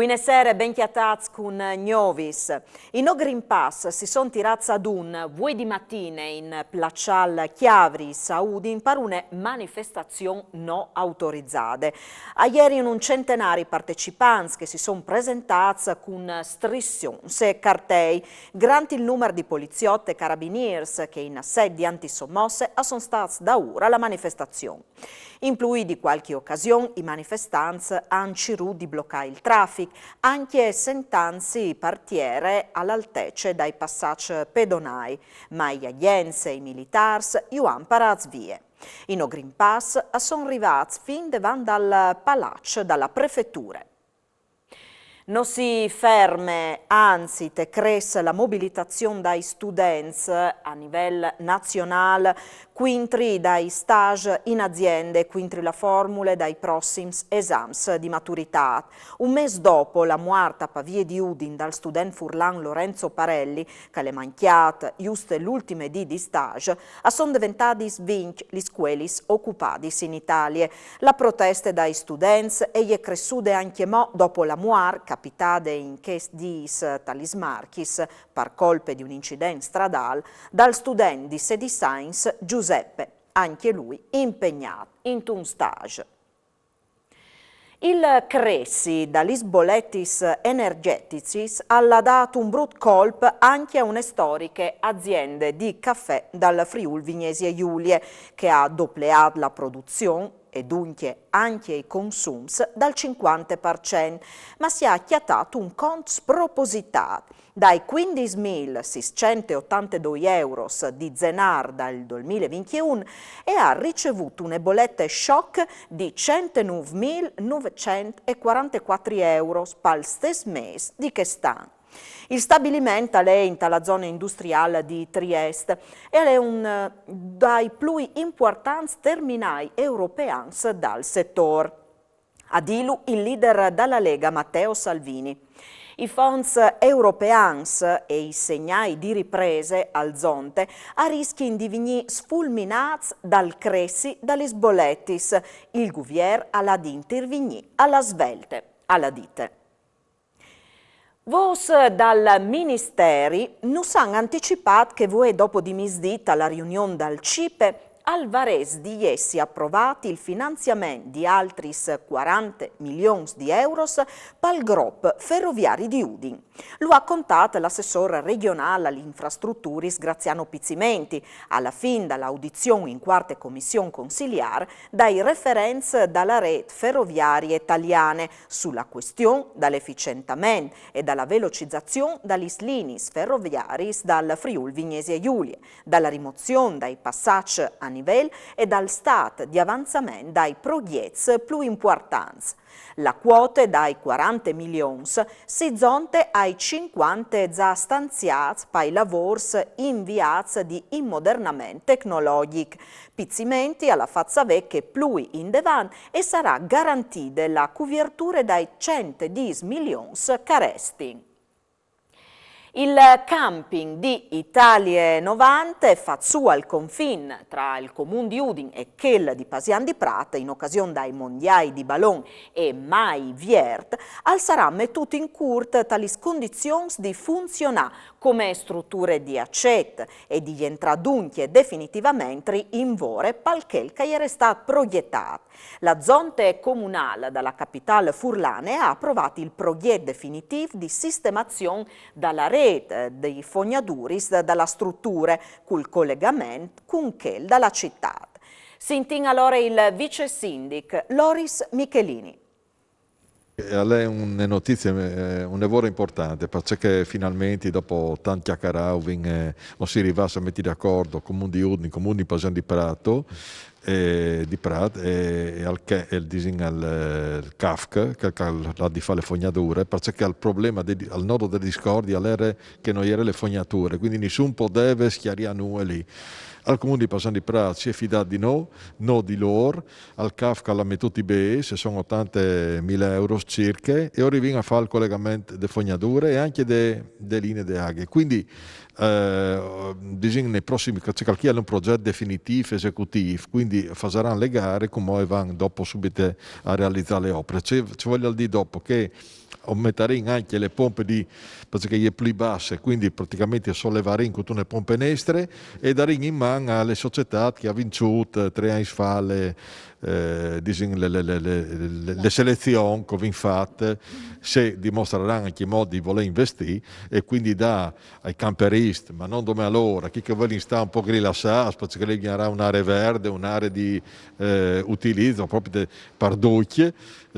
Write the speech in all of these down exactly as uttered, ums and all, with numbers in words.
Buine sere, ben cjatâts cun Gnovis. I No Green Pass si son tirâts adun vuê di matine in plaçâl Cjavris a Udin par une manifestazion no autorizade. A jerin un centenari partecipants che si son presentâts cun strissions e cartei. Grant il numar di poliziot e carabinîrs che in asset di antisomosse a son stâts daûr a la manifestazion. In plui di cualchi ocasion i manifestants a àn cirût di blocâ il trafic, ancje sentantsi par tiere a l'altece dai passaçs pedonâi, ma i agjents e i militârs ju àn parâts vie. I No Green Pass a son rivâts fin devant dal palaç da la prefeture. No si ferme, anzit e cres la mobilitazion dai students a nivel nazionâl cuintri dai stage in aziende, cuintri la formule dai prossims esams di maturitât. Un mês dopo la muart a Pavie di Udin dal student furlan Lorenzo Parelli, che al è mancjât just l'ultime dì di stage, a son deventadis vincj lis scuelis ocupadis in Italie. La proteste dai students e je cressude ancjemò dopo la muart capitade in chescj dîs ta lis Marchis par colpe di un incident stradâl dal student di sedis agns Giuseppe, ancje lui impegnât intun stage. Il cressi da lis boletis energjeticis al à dât un brut colp ancje a une storiche aziende di cafè dal Friûl Vignesie Julie, che e à dopleât la produzion e duncje ancje i consums dal cincuante par cent, ma si à cjatât un cont spropositât. Dai cuindis mil sîscent e otantedoi euros di Zenâr dal doi mil e vincjeun e à ricevût une bolete choc di cent e nûf mil nûfcent e cuarantecuatri euros pal stes mês di chest an. Il stabiliment al è inta la zone industriâl di Triest e al è un dai plui impuartants terminâi europeans dal setôr. A dîlu il leader da la Lega Matteo Salvini. I fonts europeans e i segnâi di riprese al zonte a riscjin di vignî sfulminâts dal cressi da lis boletis. Il guvier al à di intervignî a la svelte, al à dite. Vôs dal Ministeri nus àn anticipât che vuê dopo di misdì ta la riunion dal CIPE al varès di jessi aprovât il finanziament di altris cuarante milions di euros pal grop feroviari di Udin. Lu à contât l'assessôr regjonâl a lis infrastruturis Graziano Pizzimenti, a la fin da la audizion in cuarte comission consiliâr dai referents da la rêt feroviarie taliane su la cuestion dal eficientament e da la velocizazion da lis liniis feroviariis dal Friûl Vignesie Julie, da la rimozion dai passaçs a nivel e dal stât di avanzament dai progjets plui impuartants. La cuote dai cuarante milions si zonte ai cincuante za stanziâts pai lavôrs inviâts di immodernament tecnologjic. Pizzimenti al à fat savê che plui indevant e sarà garantide la cuvierture dai cent e dîs milions che a restin. Il camping di Italie novante, fat sù al confin tra il Comun di Udin e chel di Pasian di Prat, in ocasion dai Mondiâi di balon e Mai Viert, al sarà metût in curt ta lis condizions di funzionâ come struture di acet e di jentrâ duncje definitivamentri in vore pal chel che al jere stât progjetât. La zonte comunâl da la capitâl furlane e à aprovât il progjet definitîf di sistemazion da la rêt di fognaduris da la struture, cul colegament cun chel da la citât. Sintìn alore il vicesindic Loris Michelini. E al è une notizie, eh, une vore impuartante, parcè che finalmentri, dopo tant cjacarâ, o vin, eh, o sin rivâts a meti d'acuardi Comun di Udin, Comun di Pasian di Prato, e di Prat, e, e al che, e disìn al, eh, CAFC, che, che al à di fâ la fognadure, parcè che il probleme de, il nodi de discordie al jere che no jere la fognature, cuindi nissun podeve scjarî nuie li. Al Comun di Pasian di Prat si è fidât di nô, nô di lôr, al CAFC al à metût i bêçs, a son otantemil euros cirche, e o rivìn a fâ il colegament de fognadure e ancje de, de linie de aghe. Cuindi, eh, disìn, nei prossimi, che, che al è un progjet definitîf, esecutîf, cuindi a fasaran le gare, cumò a van dopo subit a realizâ le opere. Ce, ce vuei dî dopo? Che aumentarìn ancje lis pompis di, parcè che e je plui basse, cuindi pratichementri e solevarìn cun une pompe nestre e darìn in man a la societât che e à vinçût, eh, trê agns fa la, eh, disìn, la, la selezion che o vin fat, se e dimostraràn ancjemò di volê investî e cuindi dâ ai camperiscj, ma no dome a lôr, a chei che a volin stâ un pôc rilassâts, parcè che li e vignarà une aree verde, une aree di, eh, utiliç propit par ducj,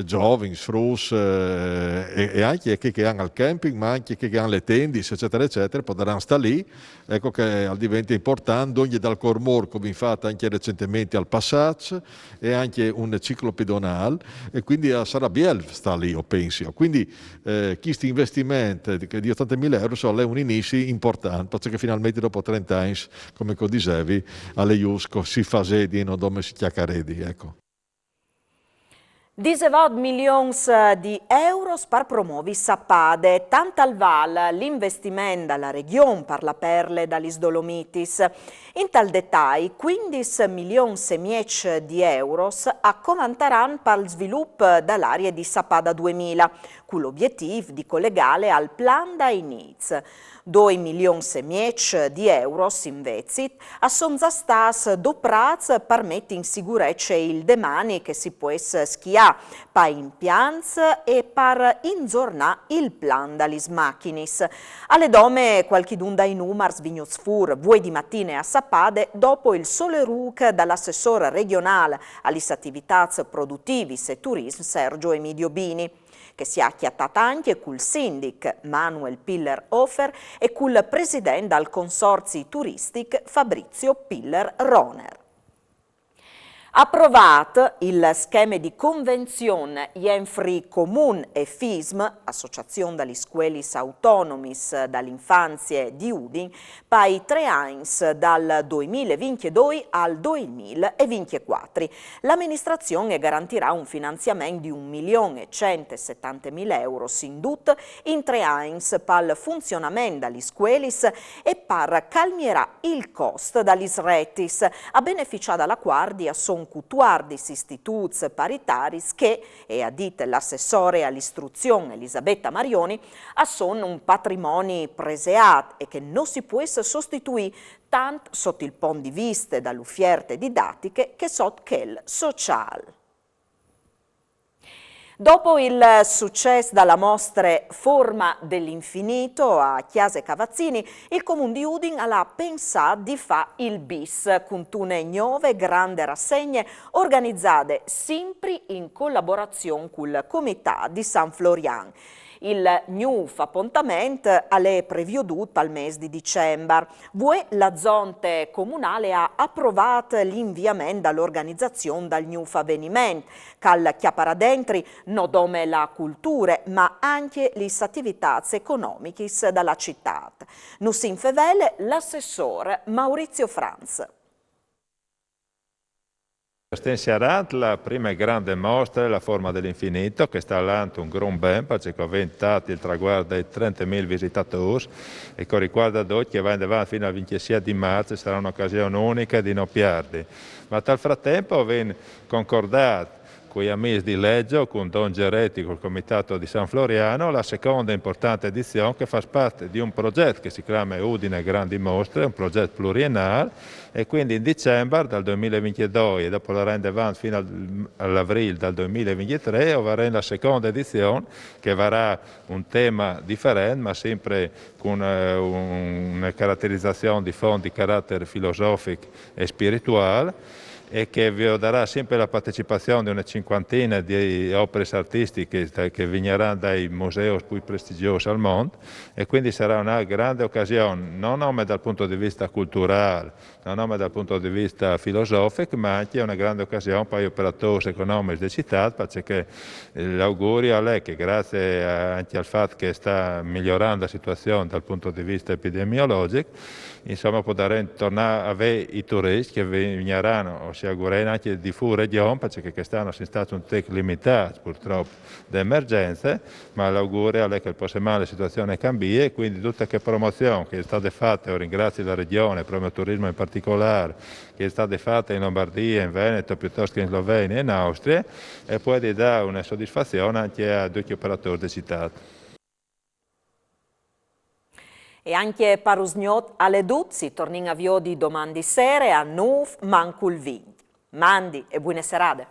zovins, fruts, eh, e, e ancje chei che a àn il camping, ma ancje chei che a àn lis tendis, ecetare, ecetare, a podaràn stâ li. Eco che al devente impuartant, dongje dal cormôr che o vin fat ancje recentementri al Passaç e ancje un ciclo pedonâl, e cuindi, eh, al sarà biel stâ li, o pensi jo. Cuindi, eh, chest investiment di, di otantemil euros al è un inizi impuartant, parcè che finalmentri dopo trente agns, come che o disevi, al è just che si fasedi, no dome si cjacaredi, eco. Disevot milions di euros par promovi Sapade, tant al vâl l'investiment da la Regjon par la perle da lis Dolomitis. Intal detai, cuindis milions e mieç di euros a covantaran pal svilup da la arie di Sapada duemila, cul obietîf di colegâle al plan dai nîts. Doi milions e mieç di euros, invezit, a son za stâts doprâts par meti in sigurece il demani che si pues schiâ pai impiants e par inzornâ il plan da lis machinis. Al è dome cualchidun dai numars vignûts fûr vuê di matine a Sapade dopo il solerûc dal assessôr regjonâl a lis ativitâts produtivis e turism Sergio Emidio Bini, che si à cjatât ancje cul sindic Manuel Piller Hofer e cul president dal consorzi turistic Fabrizio Piller Rohner. Aprovât il scheme di convenzion jenfri Comun e FISM, Associazion da lis Scuelis Autonomis da la Infanzie di Udin, pai trê agns dal doi mil e vincjedoi al doi mil e vincjecuatri. La aministrazion e garantirà un finanziament di un milion e cent e setantemil euros in dut in trê agns pal funzionament da lis scuelis e par calmierâ il cost da lis retis. A beneficiâ dal acuardi a son cutuardis istituts paritaris che, e à dit l'assessore a la istruzion Elisabetta Marioni, a son un patrimoni preseât e che no si pues sostituî tant sot il pont di viste da la ufierte didatiche che sot chel sociâl. Dopo il sucès da la mostre Forma dell'infinito a Chiase Cavazzini, il Comun di Udin al à pensât di fâ il bis cuntune gnove grande rassegne organizade simpri in colaborazion cul Comitât di San Florian. Il gnûf apontament al è previodût pal mês di Dicembar. Vuê la zonte comunâl e à aprovât l'inviament da la organizazion dal gnûf aveniment, che al cjaparà dentri no dome la culture, ma ancje lis ativitâts economichis da la citât. Nus infevele l'assessôr Maurizio Franz. Sten sierant la prime grande mostre, la Forma dell'infinito, che e sta lant un grum ben, parcè che o vin tocât il traguart dai trentemil visitadôrs e che o ricuardi ducj che e va indevant fin al vincjesiet di Març, e sarà une ocasion uniche di no pierdi. Ma tal fratemp o vin concordât cui amîs di Leggio, cun Don Geretti, cul Comitato di San Floriano, la seconde impuartante edizion che e fâs part di un progjet che si clame Udine Grandi Mostre, un progjet pluriennâl, e cuindi in Dicembar dal doi mil e vincjedoi e dopo al larà indevant fin al, al Avrîl dal doi mil e vincjetrê o varìn la seconde edizion che e varà un teme diferent, ma simpri cun, eh, une caraterizazion di font di caratar filosofic e spirituâl, e che e viodarà simpri la partecipazion di une cincuantine di operis artistichis che, che vignaran dai museus plui prestigjôs al mont, e cuindi e sarà une grande ocasion, no nome dal pont di viste culturâl, no nome dal pont di viste filosofic, ma ancje une grande ocasion pai operadôrs economics de citât, parcè che, eh, l'auguri al è che graciis a, ancje al fat che e sta miorant la situazion dal pont di viste epidemiologjic, Insome, podarìn tornâ a vê i turiscj che a vignaran, o si augurìn, ancje di fûr regjon, parcè che chest an o sin stâts un tic limitâts, purtrop, de emergjence, ma l'auguri al è che il prossim an la situazion e cambie, e cuindi dute chê promozion che e je stade fate, o ringrazi la Regjon, Promoturismo in particolâr, che e je stade fate in Lombardie, in Veneto, pluitost che in Slovenie e in Austrie, e pues dâ une sodisfazion ancje a ducj i operadôrs de citât. E ancje par usgnot al è dut, si tornìn a viodi doman di sere a nûf mancul vincj. Mandi e buine serade.